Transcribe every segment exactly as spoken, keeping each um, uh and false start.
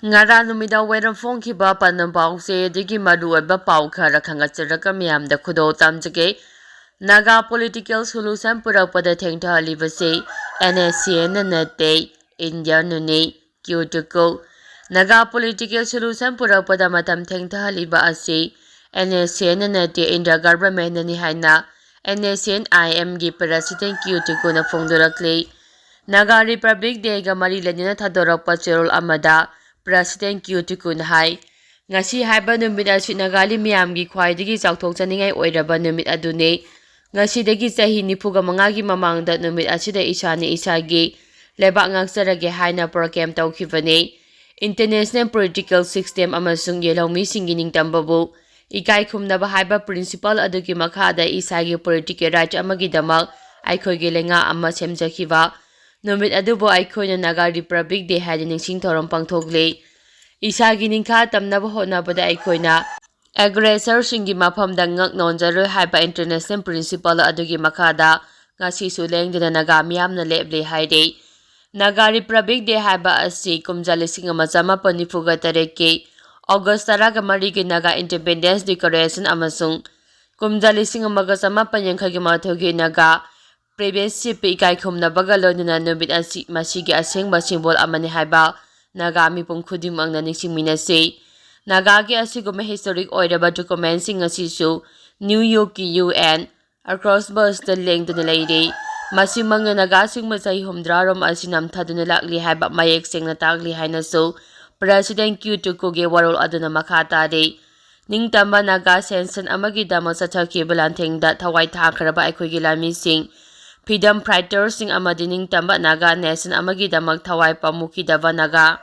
ꯉꯔꯥꯡ ꯅꯨꯃꯤꯗꯥꯡ ꯋꯥꯏꯔꯝ ꯐꯣꯡꯈꯤꯕ ꯄꯥꯟꯗꯝ ꯄꯥꯎꯆꯦꯗꯒꯤ ꯃꯔꯨꯑꯣꯏꯕ ꯄꯥꯎ ꯈꯔ ꯈꯪꯒꯠꯆꯔꯒ ꯃꯤꯌꯥꯝꯗ ꯈꯨꯗꯣꯜ ꯇꯝꯖꯒꯦ꯫ ꯅꯥꯒꯥ political solution ꯄꯨꯔꯛꯄꯗ ꯊꯦꯡꯊꯍꯜꯂꯤꯕꯁꯤ NSCN ꯅ ꯅꯠꯇꯦ, ꯏꯟꯗꯤꯌꯥꯅꯅꯤ꯫ ꯀ꯭ꯌꯨ ꯇꯨꯀꯨ꯫ ꯅꯥꯒꯥ political solution ꯄꯨꯔꯛꯄꯗ ꯃꯇꯝ ꯊꯦꯡꯊꯍꯜꯂꯤꯕ ꯑꯁꯤ NSCN ꯅ ꯅꯠꯇꯦ, ꯏꯟꯗꯤꯌꯥ government ꯅꯅꯤ ꯍꯥꯏꯅ NSCN IM ꯒꯤ president ꯀ꯭ꯌꯨ ꯇꯨꯀꯨꯅ ꯐꯣꯡꯗꯣꯔꯛꯂꯤ꯫ ꯅꯥꯒꯥ Republic Day ꯒ ꯃꯔꯤ ꯂꯩꯅꯅ ꯊꯥꯗꯣꯔꯛꯄ ꯆꯦꯔꯣꯜ ꯑꯃꯗ president ꯀ꯭ꯌꯨ ꯇꯨꯀꯨꯅ ꯍꯥꯏ, ꯉꯁꯤ ꯍꯥꯏꯕ ꯅꯨꯃꯤꯠ ꯑꯁꯤ ꯅꯥꯒꯥꯂꯤ ꯃꯤꯌꯥꯝꯒꯤ ꯈ꯭ꯋꯥꯏꯗꯒꯤ ꯆꯥꯎꯊꯣꯛꯆꯅꯤꯡꯉꯥꯏ ꯑꯣꯏꯔꯕ ꯅꯨꯃꯤꯠ ꯑꯗꯨꯅꯤ꯫ ꯉꯁꯤꯗꯒꯤ ꯆꯍꯤ ꯅꯤꯐꯨꯒ ꯃꯉꯥꯒꯤ ꯃꯃꯥꯡꯗ ꯅꯨꯃꯤꯠ ꯑꯁꯤꯗ ꯏꯁꯥꯅ ꯏꯁꯥꯒꯤ ꯂꯩꯕꯥꯛ ꯉꯥꯛꯆꯔꯒꯦ ꯍꯥꯏꯅ proclaim ꯇꯧꯈꯤꯕꯅꯤ꯫ International political system ꯑꯃꯁꯨꯡ ꯌꯦꯜꯍꯧꯃꯤꯁꯤꯡꯒꯤ ꯅꯤꯡꯇꯝꯕꯕꯨ ꯏꯀꯥꯏ ꯈꯨꯝꯅꯕ ꯍꯥꯏꯕ principle ꯑꯗꯨꯒꯤ ꯃꯈꯥꯗ ꯏꯁꯥꯒꯤ political right ꯑꯃꯒꯤꯗꯃꯛ ꯑꯩꯈꯣꯏꯒꯤ ꯂꯩꯉꯥꯛ ꯑꯃ ꯁꯦꯝꯖꯈꯤꯕ ꯅꯨꯃꯤꯠ ꯑꯗꯨꯕꯨ ꯑꯩꯈꯣꯏꯅ Naga Republic Day ꯍꯥꯏꯅ ꯅꯤꯡꯁꯤꯡ ꯊꯧꯔꯝ ꯄꯥꯡꯊꯣꯛꯂꯤ꯫ ꯏꯁꯥꯒꯤ ꯅꯤꯡꯈꯥ ꯇꯝꯅꯕ ꯍꯣꯠꯅꯕꯗ ꯑꯩꯈꯣꯏꯅ aggressor ꯁꯤꯡꯒꯤ ꯃꯐꯝꯗ ꯉꯛ ꯅꯣꯟꯖꯔꯣꯏ ꯍꯥꯏꯕ international principle ꯑꯗꯨꯒꯤ ꯃꯈꯥꯗ ꯉꯁꯤꯁꯨ ꯂꯦꯡꯗꯅ ꯅꯥꯒꯥ ꯃꯤꯌꯥꯝꯅ ꯂꯦꯞꯂꯤ ꯍꯥꯏꯔꯤ꯫ Naga Republic Day ꯍꯥꯏꯕ ꯑꯁꯤ ꯀꯨꯝꯖꯥ ꯂꯤꯁꯤꯡ ꯑꯃ ꯆꯃꯥꯄꯟ ꯅꯤꯐꯨꯒ ꯇꯔꯦꯠꯀꯤ August ꯇꯔꯥꯒ ꯃꯔꯤꯒꯤ Naga Independence Declaration ꯑꯃꯁꯨꯡ ꯀꯨꯝꯖꯥ ꯂꯤꯁꯤꯡ ꯑꯃꯒ ꯆꯃꯥꯄꯟ ꯌꯥꯡꯈꯩꯒ ꯃꯥꯊꯣꯏꯒꯤ Naga Primacy ꯏꯀꯥꯏ ꯈꯨꯝꯅꯕꯒ ꯂꯣꯏꯅꯅ ꯅꯨꯃꯤꯠ ꯑꯁꯤ ꯃꯁꯤꯒꯤ ꯑꯁꯦꯡꯕ symbol ꯑꯃꯅꯤ ꯍꯥꯏꯕ ꯅꯥꯒꯥ ꯃꯤꯄꯨꯝ ꯈꯨꯗꯤꯡꯃꯛꯅ ꯅꯤꯡꯁꯤꯡꯃꯤꯟꯅꯁꯤ꯫ ꯅꯥꯒꯥꯒꯤ ꯑꯁꯤꯒꯨꯝꯕ historic ꯑꯣꯏꯔꯕ document ꯁꯤꯡ ꯑꯁꯤꯁꯨ New York ꯀꯤ UN Arcos Bus ꯇ ꯂꯦꯡꯗꯨꯅ ꯂꯩꯔꯤ꯫ ꯃꯁꯤꯃꯛꯅ ꯅꯥꯒꯥꯁꯤꯡꯕꯨ ꯆꯍꯤ ꯍꯨꯝꯗ꯭ꯔꯥ ꯔꯣꯝ ꯑꯁꯤ ꯅꯝꯊꯗꯨꯅ ꯂꯥꯛꯂꯤ ꯍꯥꯏꯕ ꯃꯌꯦꯛ ꯁꯦꯡꯅ ꯇꯥꯛꯂꯤ ꯍꯥꯏꯅꯁꯨ president ꯀ꯭ꯌꯨ ꯇꯨꯀꯨꯒꯤ ꯋꯥꯔꯣꯜ ꯑꯗꯨꯅ ꯃꯈꯥ ꯇꯥꯔꯤ꯫ ꯅꯤꯡꯇꯝꯕ ꯅꯥꯒꯥ ꯁꯦꯟꯁꯟ ꯑꯃꯒꯤꯗꯃꯛ ꯆꯠꯊꯈꯤꯕ ꯂꯥꯟꯊꯦꯡꯗ ꯊꯋꯥꯏ ꯊꯥꯈ꯭ꯔꯕ ꯑꯩꯈꯣꯏꯒꯤ ꯂꯥꯟꯃꯤꯁꯤꯡ, freedom fighter ꯁꯤꯡ ꯑꯃꯗꯤ ꯅꯤꯡꯇꯝꯕ ꯅꯥꯒꯥ nation ꯑꯃꯒꯤꯗꯃꯛ ꯊꯋꯥꯏ ꯄꯥꯝꯃꯨꯈꯤꯗꯕ ꯅꯥꯒꯥ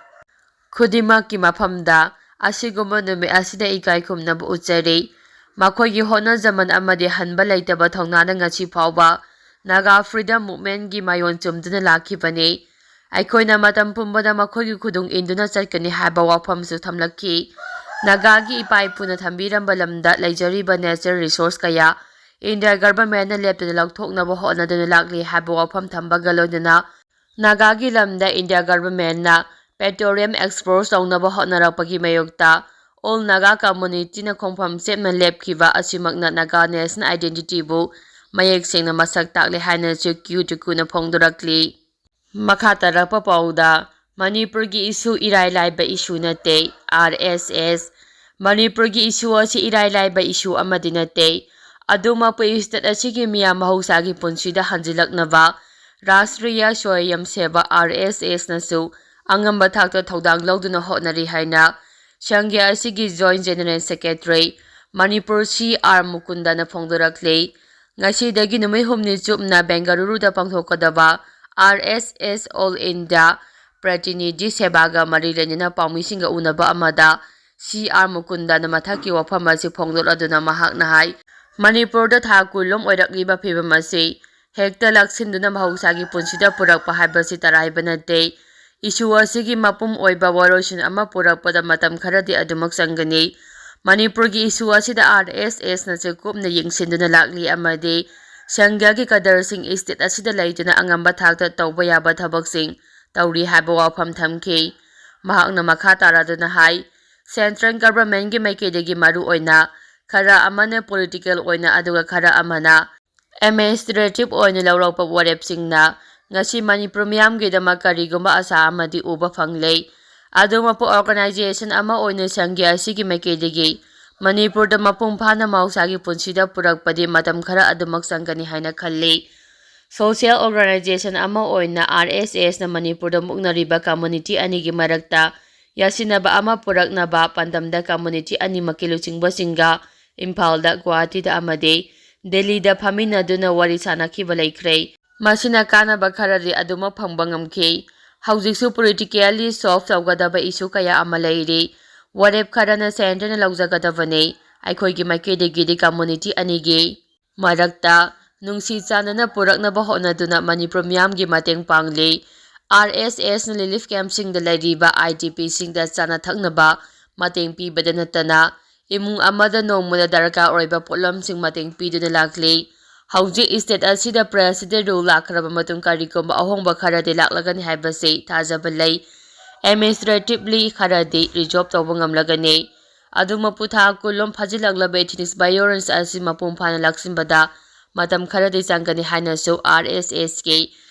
ꯈꯨꯗꯤꯡꯃꯛꯀꯤ ꯃꯐꯝꯗ ꯑꯁꯤꯒꯨꯝꯕ ꯅꯨꯃꯤꯠ ꯑꯁꯤꯗ ꯏꯀꯥꯏ ꯈꯨꯝꯅꯕ ꯎꯠꯆꯔꯤ꯫ ꯃꯈꯣꯏꯒꯤ ꯍꯣꯠꯅꯖꯃꯟ ꯑꯃꯗꯤ ꯍꯟꯕ ꯂꯩꯇꯕ ꯊꯧꯅꯥꯅ ꯉꯁꯤ ꯐꯥꯎꯕ Naga freedom movement ꯀꯤ ꯃꯥꯏꯑꯣꯟ ꯆꯨꯝꯗꯨꯅ ꯂꯥꯛꯈꯤꯕꯅꯤ꯫ ꯑꯩꯈꯣꯏꯅ ꯃꯇꯝ ꯄꯨꯝꯕꯗ ꯃꯈꯣꯏꯒꯤ ꯈꯨꯗꯨꯡ ꯏꯟꯗꯨꯅ ꯆꯠꯀꯅꯤ ꯍꯥꯏꯕ ꯋꯥꯐꯝꯁꯨ ꯊꯝꯂꯛꯈꯤ꯫ ꯅꯥꯒꯥꯒꯤ ꯏꯄꯥ ꯏꯄꯨꯅ ꯊꯝꯕꯤꯔꯝꯕ ꯂꯝꯗ ꯂꯩꯖꯔꯤꯕ natural resource ꯀꯌꯥ India government ꯅ ꯂꯦꯞꯇꯅ ꯂꯧꯊꯣꯛꯅꯕ ꯍꯣꯠꯅꯗꯨꯅ ꯂꯥꯛꯂꯤ ꯍꯥꯏꯕ ꯋꯥꯐꯝ ꯊꯝꯕꯒ ꯂꯣꯏꯅꯅ ꯅꯥꯒꯥꯒꯤ ꯂꯝꯗ India government ꯅ petroleum explore ꯇꯧꯅꯕ ꯍꯣꯠꯅꯔꯛꯄꯒꯤ ꯃꯥꯌꯣꯛꯇ All Naga Communityꯅ ꯈꯣꯡꯐꯝ ꯆꯦꯞꯅ ꯂꯦꯞꯈꯤꯕ ꯑꯁꯤꯃꯛꯅ Naga National Identityꯕꯨ ꯃꯌꯦꯛ ꯁꯦꯡꯅ ꯃꯁꯛ ꯇꯥꯛꯂꯦ ꯍꯥꯏꯅꯁꯨ ꯀ꯭ꯌꯨ ꯇꯨꯀꯨꯅ ꯐꯣꯡꯗꯣꯔꯛꯂꯤ꯫ ꯃꯈꯥ ꯇꯥꯔꯛꯄ ꯄꯥꯎꯗ, ꯃꯅꯤꯄꯨꯔꯒꯤ issue ꯏꯔꯥꯏ ꯂꯥꯏꯕ issue ꯅꯠꯇꯦ, ꯑꯥꯔ ꯑꯦꯁ ꯑꯦꯁ꯫ ꯃꯅꯤꯄꯨꯔꯒꯤ issue ꯑꯁꯤ ꯏꯔꯥꯏ ꯂꯥꯏꯕ issue ꯑꯃꯗꯤ ꯅꯠꯇꯦ꯫ ꯑꯗꯨꯃꯛꯄꯨ state ꯑꯁꯤꯒꯤ ꯃꯤꯌꯥꯝ ꯃꯍꯧꯁꯥꯒꯤ ꯄꯨꯟꯁꯤꯗ ꯍꯟꯖꯤꯜꯂꯛꯅꯕ ꯔꯥꯁꯇ꯭ꯔꯤꯌꯥ ꯁ꯭ꯋꯌꯝ ꯁꯦꯕꯥ, ꯑꯥꯔ ꯑꯦꯁ ꯑꯦꯁꯅꯁꯨ ꯑꯉꯝꯕ ꯊꯥꯛꯇ ꯊꯧꯗꯥꯡ ꯂꯧꯗꯨꯅ ꯍꯣꯠꯅꯔꯤ ꯍꯥꯏꯅ ꯁꯪꯘ ꯑꯁꯤꯒꯤ Joint General Secretary Manipur C R ꯃꯨꯀꯨꯟꯗꯅ ꯐꯣꯡꯗꯣꯔꯛꯂꯤ꯫ ꯉꯁꯤꯗꯒꯤ ꯅꯨꯃꯤꯠ ꯍꯨꯝꯅꯤ ꯆꯨꯞꯅ ꯕꯦꯡꯒꯂꯨꯔꯨꯗ ꯄꯥꯡꯊꯣꯛꯀꯗꯕ ꯑꯥꯔ ꯑꯦꯁ ꯑꯦꯁ All India Pratinidhi Sabhaꯒ ꯃꯔꯤ ꯂꯩꯅꯅ ꯄꯥꯎꯃꯤꯁꯤꯡꯒ ꯎꯅꯕ ꯑꯃꯗ ꯁꯤ ꯑꯥꯔ ꯃꯨꯀꯨꯟꯗꯅ ꯃꯊꯛꯀꯤ ꯋꯥꯐꯝ ꯑꯁꯤ ꯐꯣꯡꯗꯣꯛꯂꯗꯨꯅ ꯃꯍꯥꯛꯅ ꯍꯥꯏ, ꯃꯅꯤꯄꯨꯔꯗ ꯊꯥ ꯀꯨꯟ ꯂꯣꯝ ꯑꯣꯏꯔꯛꯂꯤꯕ ꯐꯤꯕꯝ ꯑꯁꯤ ꯍꯦꯛꯇ ꯂꯥꯛꯁꯤꯟꯗꯨꯅ ꯃꯍꯧꯁꯥꯒꯤ ꯄꯨꯟꯁꯤꯗ ꯄꯨꯔꯛꯄ ꯍꯥꯏꯕꯁꯤ ꯇꯔꯥꯏꯕ ꯅꯠꯇꯦ꯫ Issue ꯑꯁꯤꯒꯤ ꯃꯄꯨꯝ ꯑꯣꯏꯕ ꯋꯥꯔꯣꯏꯁꯤꯟ ꯑꯃ ꯄꯨꯔꯛꯄꯗ ꯃꯇꯝ ꯈꯔꯗꯤ ꯑꯗꯨꯃꯛ ꯆꯪꯒꯅꯤ꯫ ꯃꯅꯤꯄꯨꯔꯒꯤ issue ꯑꯁꯤꯗ ꯑꯥꯔ ꯑꯦꯁ ꯑꯦꯁꯅꯁꯨ ꯀꯨꯞꯅ ꯌꯦꯡꯁꯤꯟꯗꯨꯅ ꯂꯥꯛꯂꯤ ꯑꯃꯗꯤ ꯁꯪꯘꯒꯤ ꯀꯗꯔꯁꯤꯡ state ꯑꯁꯤꯗ ꯂꯩꯗꯨꯅ ꯑꯉꯝꯕ ꯊꯥꯛꯇ ꯇꯧꯕ ꯌꯥꯕ ꯊꯕꯛꯁꯤꯡ ꯇꯧꯔꯤ ꯍꯥꯏꯕ ꯋꯥꯐꯝ ꯊꯝꯈꯤ꯫ ꯃꯍꯥꯛꯅ ꯃꯈꯥ ꯇꯥꯔꯗꯨꯅ ꯍꯥꯏ, Central Governmentꯀꯤ ꯃꯥꯏꯀꯩꯗꯒꯤ ꯃꯔꯨ ꯑꯣꯏꯅ ꯈꯔ ꯑꯃꯅ political ꯑꯣꯏꯅ ꯑꯗꯨꯒ ꯈꯔ ꯑꯃꯅ administrative ꯑꯣꯏꯅ ꯂꯧꯔꯛꯄ ꯋꯥꯔꯦꯞꯁꯤꯡꯅ ꯉꯁꯤ ꯃꯅꯤꯄꯨꯔ ꯃꯤꯌꯥꯝꯒꯤꯗꯃꯛ ꯀꯔꯤꯒꯨꯝꯕ ꯑꯁꯥ ꯑꯃꯗꯤ ꯎꯕ ꯐꯪꯂꯦ꯫ ꯑꯗꯨꯃꯛꯄꯨ organization ꯑꯃ ꯑꯣꯏꯅ ꯁꯪꯘ ꯑꯁꯤꯒꯤ ꯃꯥꯏꯀꯩꯗꯒꯤ ꯃꯅꯤꯄꯨꯔꯗ ꯃꯄꯨꯡ ꯐꯥꯅ ꯃꯍꯧꯁꯥꯒꯤ ꯄꯨꯟꯁꯤꯗ ꯄꯨꯔꯛꯄꯗꯤ ꯃꯇꯝ ꯈꯔ ꯑꯗꯨꯃꯛ ꯆꯪꯒꯅꯤ ꯍꯥꯏꯅ ꯈꯜꯂꯤ꯫ Social organization ꯑꯃ ꯑꯣꯏꯅ ꯑꯥꯔ ꯑꯦꯁ ꯑꯦꯁꯅ ꯃꯅꯤꯄꯨꯔꯗ ꯃꯨꯛꯅꯔꯤꯕ community ꯑꯅꯤꯒꯤ ꯃꯔꯛꯇ ꯌꯥꯁꯤꯟꯅꯕ ꯑꯃ ꯄꯨꯔꯛꯅꯕ ꯄꯥꯟꯗꯝꯗ community ꯑꯅꯤꯃꯛꯀꯤ ꯂꯨꯆꯤꯡꯕꯁꯤꯡꯒ ꯏꯝꯐꯥꯜꯗ, ꯒꯨꯋꯥꯍꯥꯇꯤꯗ ꯑꯃꯗꯤ ꯗꯦꯜꯂꯤꯗ ꯐꯝꯃꯤꯟꯅꯗꯨꯅ ꯋꯥꯔꯤ ꯁꯥꯅꯈꯤꯕ ꯂꯩꯈ꯭ꯔꯦ꯫ ꯃꯁꯤꯅ ꯀꯥꯟꯅꯕ ꯈꯔꯗꯤ ꯑꯗꯨꯃꯛ ꯐꯪꯕ ꯉꯝꯈꯤ꯫ ꯍꯧꯖꯤꯛꯁꯨ politically solve ꯇꯧꯒꯗꯕ issue ꯀꯌꯥ ꯑꯃ ꯂꯩꯔꯤ꯫ ꯋꯥꯔꯦꯞ ꯈꯔꯅ centreꯅ ꯂꯧꯖꯒꯗꯕꯅꯤ꯫ ꯑꯩꯈꯣꯏꯒꯤ ꯃꯥꯏꯀꯩꯗꯒꯤꯗꯤ community ꯑꯅꯤꯒꯤ ꯃꯔꯛꯇ ꯅꯨꯡꯁꯤ ꯆꯥꯟꯅꯅ ꯄꯨꯔꯛꯅꯕ ꯍꯣꯠꯅꯗꯨꯅ ꯃꯅꯤꯄꯨꯔ ꯃꯤꯌꯥꯝꯒꯤ ꯃꯇꯦꯡ ꯄꯥꯡꯂꯤ꯫ ꯑꯥꯔ ꯑꯦꯁ ꯑꯦꯁꯅ relief campꯁꯤꯡꯗ ꯂꯩꯔꯤꯕ ꯑꯥꯏ ꯗꯤ ꯄꯤꯁꯤꯡꯗ ꯆꯥꯅ ꯊꯛꯅꯕ ꯃꯇꯦꯡ ꯄꯤꯕꯗ ꯅꯠꯇꯅ ꯏꯃꯨꯡ ꯑꯃꯗ ꯅꯣꯡꯃꯗ ꯗꯔꯀꯥꯔ ꯑꯣꯏꯕ ꯄꯣꯠꯂꯝꯁꯤꯡ ꯃꯇꯦꯡ ꯄꯤꯗꯨꯅ ꯂꯥꯛꯂꯤ꯫ ꯍꯧꯖꯤꯛ state ꯑꯁꯤꯗ President rule ꯂꯥꯛꯈ꯭ꯔꯕ ꯃꯇꯨꯡ ꯀꯔꯤꯒꯨꯝꯕ ꯑꯍꯣꯡꯕ ꯈꯔꯗꯤ ꯂꯥꯛꯂꯒꯅꯤ ꯍꯥꯏꯕꯁꯤ ꯊꯥꯖꯕ ꯂꯩ꯫ administratively ꯈꯔꯗꯤ resolve ꯇꯧꯕ ꯉꯝꯂꯒꯅꯤ꯫ ꯑꯗꯨꯃꯛꯄꯨ ꯊꯥ ꯀꯨꯟ ꯂꯣꯝ ꯐꯥꯖꯤꯜꯂꯛꯂꯕ ethnic violence ꯑꯁꯤ ꯃꯄꯨꯡ ꯐꯥꯅ ꯂꯥꯛꯁꯤꯟꯕꯗ ꯃꯇꯝ ꯈꯔꯗꯤ ꯆꯪꯒꯅꯤ ꯍꯥꯏꯅꯁꯨ R S S ꯀꯤ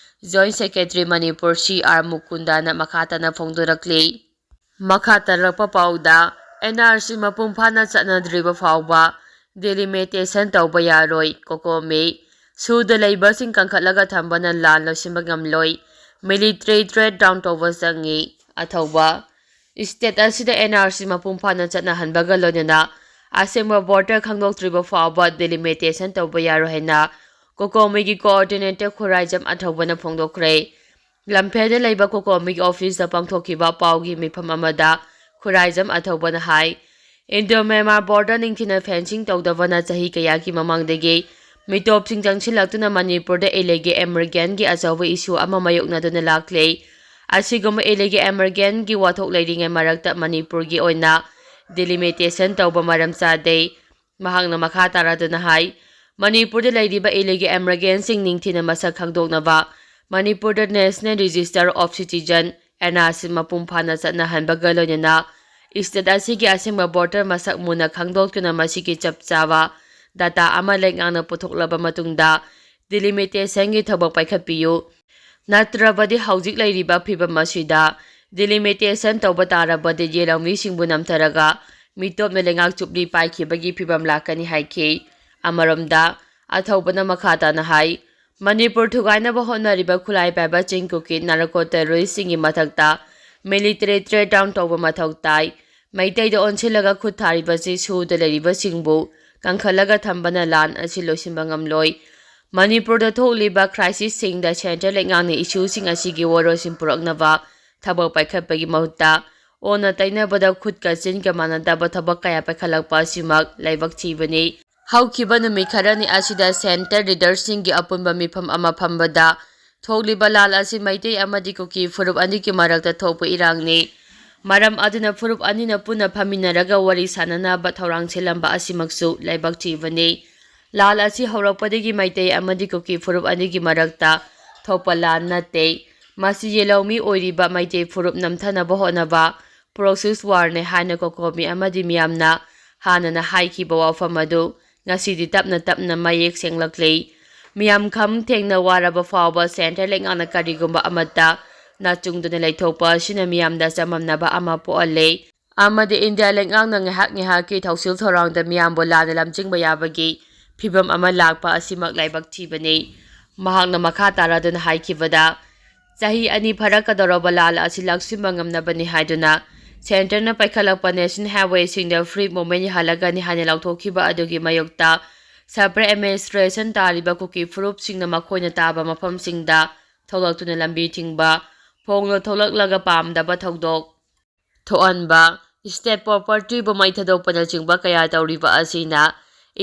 Joint Secretary Manipur C R ꯃꯨꯀꯨꯟꯗꯅ ꯃꯈꯥ ꯇꯥꯅ ꯐꯣꯡꯗꯣꯔꯛꯂꯤ꯫ ꯃꯈꯥ ꯇꯥꯔꯛꯄ ꯄꯥꯎꯗ, N R C ꯃꯄꯨꯡ ꯐꯥꯅ ꯆꯠꯅꯗ꯭ꯔꯤꯕ ꯐꯥꯎꯕ delimitation ꯇꯧꯕ ꯌꯥꯔꯣꯏ, ꯀꯣꯀꯣꯃꯤ꯫ ꯁꯨꯗ ꯂꯩꯕꯁꯤꯡ ꯀꯟꯈꯠꯂꯒ ꯊꯝꯕꯅ ꯂꯥꯟ ꯂꯣꯏꯁꯤꯟꯕ ꯉꯝꯂꯣꯏ꯫ Military threat down ꯇꯧꯕ ꯆꯪꯉꯤ꯫ ꯑꯊꯧꯕ, state ꯑꯁꯤꯗ N R C ꯃꯄꯨꯡ ꯐꯥꯅ ꯆꯠꯅꯍꯟꯕꯒ ꯂꯣꯏꯅꯅ ꯑꯁꯦꯡꯕ border ꯈꯪꯗꯣꯛꯇ꯭ꯔꯤꯕ ꯐꯥꯎꯕ delimitation ꯇꯧꯕ ꯌꯥꯔꯣꯏ ꯍꯥꯏꯅ ꯀꯣꯀꯣꯃꯤꯒꯤ coordinator ꯈꯨꯔꯥꯏꯖꯝ ꯑꯊꯧꯕꯅ ꯐꯣꯡꯗꯣꯛꯈ꯭ꯔꯦ꯫ ꯂꯝꯐꯦꯜꯗ ꯂꯩꯕ ꯀꯣꯀꯣꯃꯤꯒꯤ office ꯇ ꯄꯥꯡꯊꯣꯛꯈꯤꯕ ꯄꯥꯎꯒꯤ ꯃꯤꯐꯝ ꯑꯃꯗ ꯈꯨꯔꯥꯏꯖꯝ ꯑꯊꯧꯕꯅ ꯍꯥꯏ, Indo Myanmar border ꯅꯤꯡꯊꯤꯅ fencing ꯇꯧꯗꯕꯅ ꯆꯍꯤ ꯀꯌꯥꯒꯤ ꯃꯃꯥꯡꯗꯒꯤ ꯃꯤꯇꯣꯞꯁꯤꯡ ꯆꯪꯁꯤꯜꯂꯛꯇꯨꯅ ꯃꯅꯤꯄꯨꯔꯗ illegal immigrant ꯀꯤ ꯑꯆꯧꯕ issue ꯑꯃ ꯃꯥꯌꯣꯛꯅꯗꯨꯅ ꯂꯥꯛꯂꯦ꯫ ꯑꯁꯤꯒꯨꯝꯕ illegal immigrant ꯀꯤ ꯋꯥꯊꯣꯛ ꯂꯩꯔꯤꯉꯩ ꯃꯔꯛꯇ ꯃꯅꯤꯄꯨꯔꯒꯤ ꯑꯣꯏꯅ delimitation ꯇꯧꯕ ꯃꯔꯝ ꯆꯥꯗꯦ꯫ ꯃꯍꯥꯛꯅ ꯃꯈꯥ ꯇꯥꯔꯗꯨꯅ ꯍꯥꯏ, ꯃꯅꯤꯄꯨꯔꯗ ꯂꯩꯔꯤꯕ illegal immigrant ꯁꯤꯡ ꯅꯤꯡꯊꯤꯅ ꯃꯁꯛ ꯈꯪꯗꯣꯛꯅꯕ ꯃꯅꯤꯄꯨꯔꯗ National Register of Citizen, N R C ꯃꯄꯨꯡ ꯐꯥꯅ ꯆꯠꯅꯍꯟꯕꯒ ꯂꯣꯏꯅꯅ state ꯑꯁꯤꯒꯤ ꯑꯁꯦꯡꯕ border ꯃꯁꯛ ꯃꯨꯟꯅ ꯈꯪꯗꯣꯛꯇꯨꯅ ꯃꯁꯤꯒꯤ ꯆꯞ ꯆꯥꯕ data ꯑꯃ ꯂꯩꯉꯥꯛꯅ ꯄꯨꯊꯣꯛꯂꯕ ꯃꯇꯨꯡꯗ delimitation ꯒꯤ ꯊꯕꯛ ꯄꯥꯏꯈꯠꯄꯤꯌꯨ꯫ ꯅꯠꯇ꯭ꯔꯕꯗꯤ ꯍꯧꯖꯤꯛ ꯂꯩꯔꯤꯕ ꯐꯤꯚꯝ ꯑꯁꯤꯗ delimitation ꯇꯧꯕ ꯇꯥꯔꯕꯗꯤ ꯌꯦꯂꯝꯃꯤꯁꯤꯡꯕꯨ ꯅꯝꯊꯔꯒ ꯃꯤꯇꯣꯞꯅ ꯂꯩꯉꯥꯛ ꯆꯨꯞꯂꯤ ꯄꯥꯏꯈꯤꯕꯒꯤ ꯐꯤꯚꯝ ꯂꯥꯛꯀꯅꯤ ꯍꯥꯏꯈꯤ꯫ ꯑꯃꯔꯣꯝꯗ, ꯑꯊꯧꯕꯅ ꯃꯈꯥ ꯇꯥꯅ ꯍꯥꯏ, ꯃꯅꯤꯄꯨꯔ ꯊꯨꯒꯥꯏꯅꯕ ꯍꯣꯠꯅꯔꯤꯕ ꯈꯨꯠꯂꯥꯏ ꯄꯥꯏꯕ ꯆꯤꯡ ꯀꯨꯀꯤ narco terrorist ꯁꯤꯡꯒꯤ ꯃꯊꯛꯇ military threat down ꯇꯧꯕ ꯃꯊꯧ ꯇꯥꯏ꯫ ꯃꯩꯇꯩꯗ ꯑꯣꯟꯁꯤꯜꯂꯒ ꯈꯨꯠ ꯊꯥꯔꯤꯕꯁꯤ ꯁꯨꯗ ꯂꯩꯔꯤꯕꯁꯤꯡꯕꯨ ꯀꯟꯈꯠꯂꯒ ꯊꯝꯕꯅ ꯂꯥꯟ ꯑꯁꯤ ꯂꯣꯏꯁꯤꯟꯕ ꯉꯝꯂꯣꯏ꯫ ꯃꯅꯤꯄꯨꯔꯗ ꯊꯣꯛꯂꯤꯕ crisis ꯁꯤꯡꯗ centre ꯂꯩꯉꯥꯛꯅ issue ꯁꯤꯡ ꯑꯁꯤꯒꯤ ꯋꯥꯔꯣꯜꯁꯤꯡ ꯄꯨꯔꯛꯅꯕ ꯊꯕꯛ ꯄꯥꯏꯈꯠꯄꯒꯤ ꯃꯍꯨꯠꯇ ꯑꯣꯟꯅ ꯇꯩꯅꯕꯗ ꯈꯨꯠꯀ ꯆꯤꯟꯒ ꯃꯥꯟꯅꯗꯕ ꯊꯕꯛ ꯀꯌꯥ ꯄꯥꯏꯈꯠꯂꯛꯄ ꯑꯁꯤꯃꯛ ꯂꯥꯏꯕꯛ ꯊꯤꯕꯅꯤ꯫ ꯍꯧꯈꯤꯕ ꯅꯨꯃꯤꯠ ꯈꯔꯅꯤ ꯑꯁꯤꯗ centre leader ꯁꯤꯡꯒꯤ ꯑꯄꯨꯟꯕ ꯃꯤꯐꯝ ꯑꯃ ꯐꯝꯕꯗ ꯊꯣꯛꯂꯤꯕ ꯂꯥꯜ ꯑꯁꯤ ꯃꯩꯇꯩ ꯑꯃꯗꯤ ꯀꯨꯀꯤ ꯐꯨꯔꯨꯞ ꯑꯅꯤꯒꯤ ꯃꯔꯛꯇ ꯊꯣꯛꯄ ꯏꯔꯥꯡꯅꯤ꯫ ꯃꯔꯝ ꯑꯗꯨꯅ ꯐꯨꯔꯨꯞ ꯑꯅꯤꯅ ꯄꯨꯟꯅ ꯐꯝꯃꯤꯟꯅꯔꯒ ꯋꯥꯔꯤ ꯁꯥꯅꯅꯕ ꯊꯧꯔꯥꯡ ꯁꯤꯜꯂꯝꯕ ꯑꯁꯤꯃꯛꯁꯨ ꯂꯥꯏꯕꯛ ꯊꯤꯕꯅꯤ꯫ ꯂꯥꯜ ꯑꯁꯤ ꯍꯧꯔꯛꯄꯗꯒꯤ ꯃꯩꯇꯩ ꯑꯃꯗꯤ ꯀꯨꯀꯤ ꯐꯨꯔꯨꯞ ꯑꯅꯤꯒꯤ ꯃꯔꯛꯇ ꯊꯣꯛꯄ ꯂꯥꯟ ꯅꯠꯇꯦ꯫ ꯃꯁꯤ ꯌꯦꯜꯍꯧꯃꯤ ꯑꯣꯏꯔꯤꯕ ꯃꯩꯇꯩ ꯐꯨꯔꯨꯞ ꯅꯝꯊꯅꯕ ꯍꯣꯠꯅꯕ proxy warꯅꯦ ꯍꯥꯏꯅ COCOMI ꯑꯃꯗꯤ ꯃꯤꯌꯥꯝꯅ ꯍꯥꯟꯅꯅ ꯍꯥꯏꯈꯤꯕ ꯋꯥꯐꯝ ꯑꯗꯨ ꯉꯁꯤꯗꯤ ꯇꯞꯅ ꯇꯞꯅ ꯃꯌꯦꯛ ꯁꯦꯡꯂꯛꯂꯤ꯫ ꯃꯤꯌꯥꯝ ꯈꯝ ꯊꯦꯡꯅ ꯋꯥꯔꯕ ꯐꯥꯎꯕ centre ꯂꯩꯉꯥꯛꯅ ꯀꯔꯤꯒꯨꯝꯕ ꯑꯃꯠꯇ ꯅꯥꯆꯨꯡꯗꯨꯅ ꯂꯩꯊꯣꯛꯄ ꯑꯁꯤꯅ ꯃꯤꯌꯥꯝꯗ ꯆꯃꯝꯅꯕ ꯑꯃ ꯄꯣꯛꯍꯜꯂꯦ꯫ ꯑꯃꯗꯤ ꯏꯟꯗꯤꯌꯥ ꯂꯩꯉꯥꯛꯅ ꯉꯥꯏꯍꯥꯛ ꯉꯥꯏꯍꯥꯛꯀꯤ ꯊꯧꯁꯤꯜ ꯊꯧꯔꯥꯡꯗ ꯃꯤꯌꯥꯝꯕꯨ ꯂꯥꯟꯅ ꯂꯝꯖꯤꯡꯕ ꯌꯥꯕꯒꯤ ꯐꯤꯚꯝ ꯑꯃ ꯂꯥꯛꯄ ꯑꯁꯤꯃꯛ ꯂꯥꯏꯕꯛ ꯊꯤꯕꯅꯤ꯫ ꯃꯍꯥꯛꯅ ꯃꯈꯥ ꯇꯥꯔꯗꯨꯅ ꯍꯥꯏꯈꯤꯕꯗ, ꯆꯍꯤ ꯑꯅꯤ ꯐꯥꯔꯛꯀꯗꯧꯔꯕ ꯂꯥꯟ ꯑꯁꯤ ꯂꯥꯛꯁꯤꯟꯕ ꯉꯝꯅꯕꯅꯤ ꯍꯥꯏꯗꯨꯅ centreꯅ ꯄꯥꯏꯈꯠꯂꯛꯄ national highwayꯁꯤꯡꯗ free movement ꯌꯥꯍꯜꯂꯒꯅꯤ ꯍꯥꯏꯅ ꯂꯥꯎꯊꯣꯛꯈꯤꯕ ꯑꯗꯨꯒꯤ ꯃꯥꯌꯣꯛꯇ separate administration ꯇꯥꯔꯤꯕ ꯀꯨꯀꯤ ꯐꯨꯔꯨꯞꯁꯤꯡꯅ ꯃꯈꯣꯏꯅ ꯇꯥꯕ ꯃꯐꯝꯁꯤꯡꯗ ꯊꯣꯛꯂꯛꯇꯨꯅ ꯂꯝꯕꯤ ꯊꯤꯡꯕ, ꯐꯣꯡꯅ ꯊꯣꯛꯂꯛꯂꯒ ꯄꯥꯝꯗꯕ ꯊꯧꯗꯣꯛ ꯊꯣꯛꯍꯟꯕ, state propertyꯕꯨ ꯃꯩ ꯊꯥꯗꯣꯛꯄꯅꯆꯤꯡꯕ ꯀꯌꯥ ꯇꯧꯔꯤꯕ ꯑꯁꯤꯅ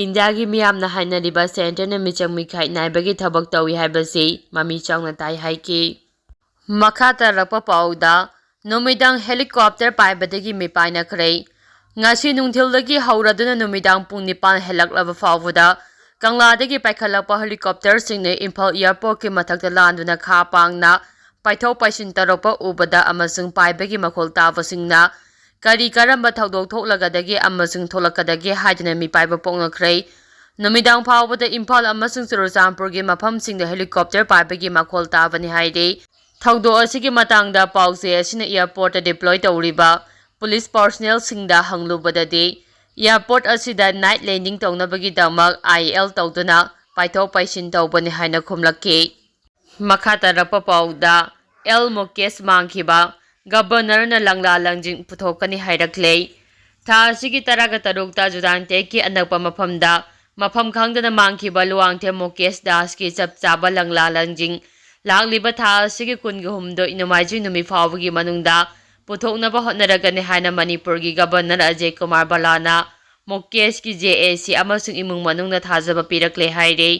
ꯏꯟꯗꯤꯌꯥꯒꯤ ꯃꯤꯌꯥꯝꯅ ꯍꯥꯏꯅꯔꯤꯕ centreꯅ ꯃꯤꯆꯪ ꯃꯤꯈꯥꯏ ꯅꯥꯏꯕꯒꯤ ꯊꯕꯛ ꯇꯧꯏ ꯍꯥꯏꯕꯁꯤ ꯃꯃꯤ ꯆꯥꯎꯅ ꯇꯥꯏ ꯍꯥꯏꯈꯤ꯫ ꯃꯈꯥ ꯇꯥꯔꯛꯄ ꯄꯥꯎꯗ, ꯅꯨꯃꯤꯗꯥꯡ helicopter ꯄꯥꯏꯕꯗꯒꯤ ꯃꯤꯄꯥꯏꯅꯈ꯭ꯔꯦ꯫ ꯉꯁꯤ ꯅꯨꯡꯊꯤꯜꯗꯒꯤ ꯍꯧꯔꯗꯨꯅ ꯅꯨꯃꯤꯗꯥꯡ ꯄꯨꯡ ꯅꯤꯄꯥꯟ ꯍꯦꯜꯂꯛꯂꯕ ꯐꯥꯎꯕꯗ ꯀꯪꯂꯥꯗꯒꯤ ꯄꯥꯏꯈꯠꯂꯛꯄ helicopterꯁꯤꯡꯅ ꯏꯝꯐꯥꯜ airportꯀꯤ ꯃꯊꯛꯇ ꯂꯥꯟꯗꯨꯅ ꯈꯥ ꯄꯥꯡꯅ ꯄꯥꯏꯊꯣꯛ ꯄꯥꯏꯁꯤꯟ ꯇꯧꯔꯛꯄ ꯎꯕꯗ ꯑꯃꯁꯨꯡ ꯄꯥꯏꯕꯒꯤ ꯃꯈꯣꯜ ꯇꯥꯕꯁꯤꯡꯅ ꯀꯔꯤ ꯀꯔꯝꯕ ꯊꯧꯗꯣꯛ ꯊꯣꯛꯂꯒꯗꯒꯦ ꯑꯃꯁꯨꯡ ꯊꯣꯛꯂꯛꯀꯗꯒꯦ ꯍꯥꯏꯗꯨꯅ ꯃꯤꯄꯥꯏꯕ ꯄꯣꯛꯅꯈ꯭ꯔꯦ꯫ ꯅꯨꯃꯤꯗꯥꯡ ꯐꯥꯎꯕꯗ ꯏꯝꯐꯥꯜ ꯑꯃꯁꯨꯡ ꯆꯨꯔꯆꯥꯟꯄꯨꯔꯒꯤ ꯃꯐꯝꯁꯤꯡꯗ helicopter ꯄꯥꯏꯕꯒꯤ ꯃꯈꯣꯜ ꯇꯥꯕꯅꯤ ꯍꯥꯏꯔꯤ꯫ ꯊꯧꯗꯣꯛ ꯑꯁꯤꯒꯤ ꯃꯇꯥꯡꯗ ꯄꯥꯎꯆꯦ ꯑꯁꯤꯅ airportꯇ deploy ꯇꯧꯔꯤꯕ police personnelꯁꯤꯡꯗ ꯍꯪꯂꯨꯕꯗꯗꯤ, airport ꯑꯁꯤꯗ night landing ꯇꯧꯅꯕꯒꯤꯗꯃꯛ IL ꯇꯧꯗꯨꯅ ꯄꯥꯏꯊꯣꯛ ꯄꯥꯏꯁꯤꯟ ꯇꯧꯕꯅꯤ ꯍꯥꯏꯅ ꯈꯨꯝꯂꯛꯈꯤ꯫ ꯃꯈꯥ ꯇꯥꯔꯛꯄ ꯄꯥꯎꯗ, ꯑꯦꯜ ꯃꯨꯀꯦꯁ ꯃꯥꯡꯈꯤꯕ, Governorꯅ ꯂꯪꯂꯥ ꯂꯪꯖꯤꯡ ꯄꯨꯊꯣꯛꯀꯅꯤ ꯍꯥꯏꯔꯛꯂꯦ꯫ ꯊꯥ ꯑꯁꯤꯒꯤ ꯇꯔꯥꯒ ꯇꯔꯨꯛꯇ ꯖꯨꯗꯥꯟꯇꯦꯛꯀꯤ ꯑꯅꯛꯄ ꯃꯐꯝꯗ ꯃꯐꯝ ꯈꯪꯗꯅ ꯃꯥꯡꯈꯤꯕ ꯂꯨꯋꯥꯡꯊꯦꯝ ꯃꯨꯀꯦꯁ ꯗꯥꯁꯀꯤ ꯆꯞ ꯆꯥꯕ ꯂꯪꯂꯥ ꯂꯪꯖꯤꯡ ꯂꯥꯛꯂꯤꯕ ꯊꯥ ꯑꯁꯤꯒꯤ ꯀꯨꯟꯒ ꯍꯨꯝꯗꯣꯏ ꯅꯣꯡꯃꯥꯏꯖꯤꯡ ꯅꯨꯃꯤꯠ ꯐꯥꯎꯕꯒꯤ ꯃꯅꯨꯡꯗ ꯄꯨꯊꯣꯛꯅꯕ ꯍꯣꯠꯅꯔꯒꯅꯤ ꯍꯥꯏꯅ ꯃꯅꯤꯄꯨꯔꯒꯤ Governor ꯑꯖꯌ ꯀꯨꯃꯥꯔ ꯕꯂꯥꯅ ꯃꯨꯀꯦꯁꯀꯤ JAC ꯑꯃꯁꯨꯡ ꯏꯃꯨꯡ ꯃꯅꯨꯡꯅ ꯊꯥꯖꯕ ꯄꯤꯔꯛꯂꯦ ꯍꯥꯏꯔꯦ꯫